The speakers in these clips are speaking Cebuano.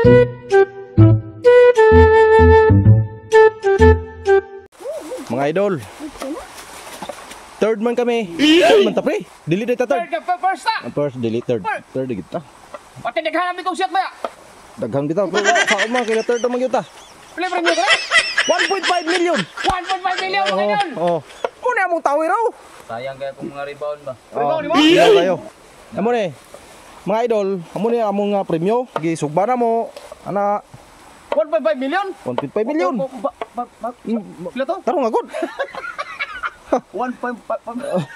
Mga idol. Third man kami. Third man ta, pre. Dili ta third. Third ka, first ta. Ang first dili third. Third kita. Pati naghanap kong shot ba ya? Daghang bitaw. Pero sa man kay third man gyud ta. Play premium ka na? 1.5 million. 1.5 million mga idol. Oh. Muna among tawi raw. Sayang kaya kung mga rebound ba? Rebound, di ba? Rebound kayo. Amo ni. Mga idol, amo ni among nga premyo. Gisugba na mo. Ana 1.5 million? 1.5 million. Pila to? Tarong agad. 1.5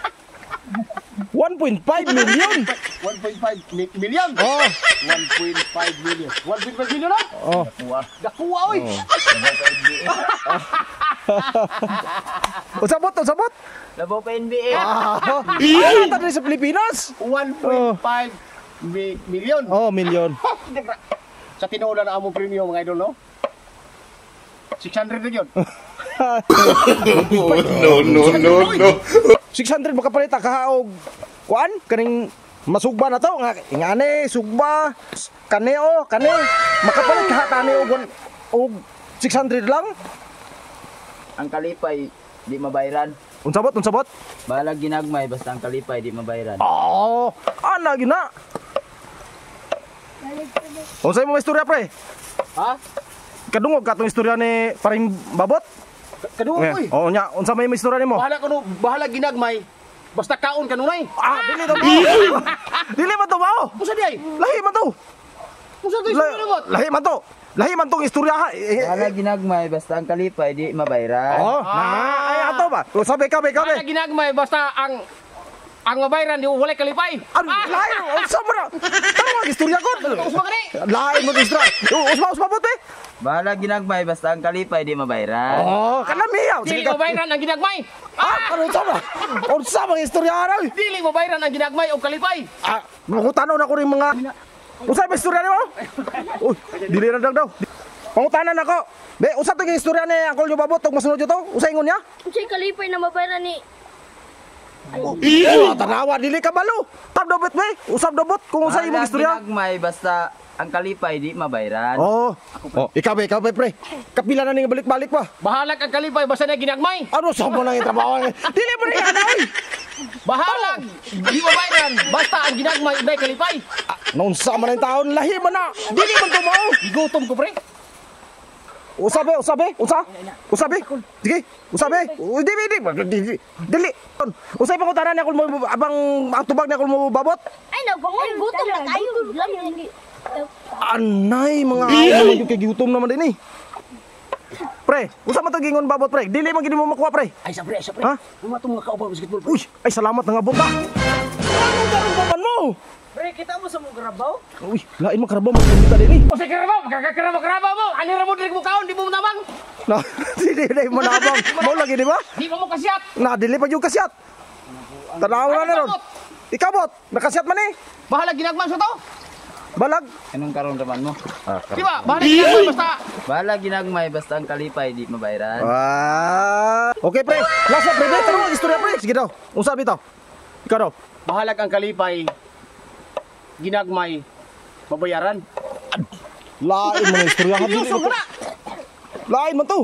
1.5 million. 1.5 million. Oh. 1.5 million. 1.5 million na? Oh. Dakuha oy. Usabot, usabot. Labaw pa NBA. Ah. Ano ta diri sa Pilipinas? 1.5 million. Oh, million. Sa tinuod na among premium mga idol, no? 600 na yun. No, no, no, no. 600 makapalit ka og kuan kaning masugba na to nga ingani sugba kaneo kani makapalit ka tani og og 600 lang. Ang kalipay di mabayran. Unsa bot, unsa bot? Bahalag ginagmay basta ang kalipay di mabayran. Oh, ana gyud na. Unsay mo istorya, pre? Ha? Kadungog ka tong istorya ni paring Babot? Kadugo oy. Oh, nya unsa may istorya nimo? Bahala kuno, bahala ginagmay. Basta kaon kanunay. Ah, dili to mao. Dili man to mao. Unsa di ay? Lahi man to. Unsa to istorya bot? Lahi man to. Lahi man tong istorya ha. Bahalag ginagmay basta ang kalipay di mabayran. Oh, na ay ato ba? Usabi ka, be, ka, be. Bahala ginagmay basta ang mabayran di walay kalipay. Ano, lahi, unsa mo na? Tama ang istorya ko. Usma ka ni. Lahi mo to istorya. Usma, usma bot eh. Bahalag ginagmay basta ang kalipay di mabayran. Oh, kanami yaw. Dili Sige ka. mabayran ang ginagmay. Ah, ano unsa ba? Unsa bang istorya ara? Oy? Dili mabayran ang ginagmay og kalipay. Ah, mangutano na ko rin mga. Unsa ba istorya nimo? Uy, dili na daw daw. Pangutanan nako. Be, unsa to yung istorya ni Uncle Nyo Babot ug masunod to? Unsa ingon niya? Unsay kalipay na mabayran ni Oh, tanawa dili ka balo. Tab dobot be. Usab dobot kung unsa imong Bahalag istorya. ginagmay basta ang kalipay di mabayran. Oh. Oh, ikaw be, ikaw be, pre. Kapila na ning balik-balik pa. Bahalag ang kalipay basta na ginagmay. Ano sa mo nang trabaho? Dili mo ni ana oy. Bahalag di mabayran basta ang ginagmay ibay kalipay. Naunsa man ang taon lahi man na. Dili man to mao. Gigutom ko, pre. Usabe, usabe, unsa? Usabe. Sige, usabe. Uy, Dili, dili, dili. Dili. Usay pangutanan ni ako mo abang ang tubag ni ako mo Babot. Ay nagbangon gutom na kayo. Lami. Anay mga aw naman yung kay gutom naman din eh. Pre, usa man to gingon Babot, pre. Dili man gid mo makuha, pre. Ay sa pre, sa pre. Ha? Mga itong mga kauban basketball. Uy, ay salamat nga abot ta. Anong karon pa man mo? Pre, kita mo sa mong grabaw? Uy, lain man karabaw magkumita din eh. O sa karabaw, karabaw, karabaw mo. Ani ra mo diri mo kaon, di mo nabang. Na, dili na mo nabang. Mao lagi di ba? Di pa mo kasiyat. Na dili pa yung kasyat. Tanaw na ron. Ikaw bot, nakasyat man eh. Bahala ginagmay sa to. Balag. Anong karon raman mo? Di ba? Bahala ginagmay basta Bahalag ginagmay basta ang kalipay di mabayran. Ah. Okay pre, last na pre, pre, tanong ang istorya pre. Sige daw. Unsa bitaw? Ikaw daw. bahalag ang kalipay ginagmay mabayaran. Lain man ang istorya ha. Dili Seryoso man to. ka na. Lain man to.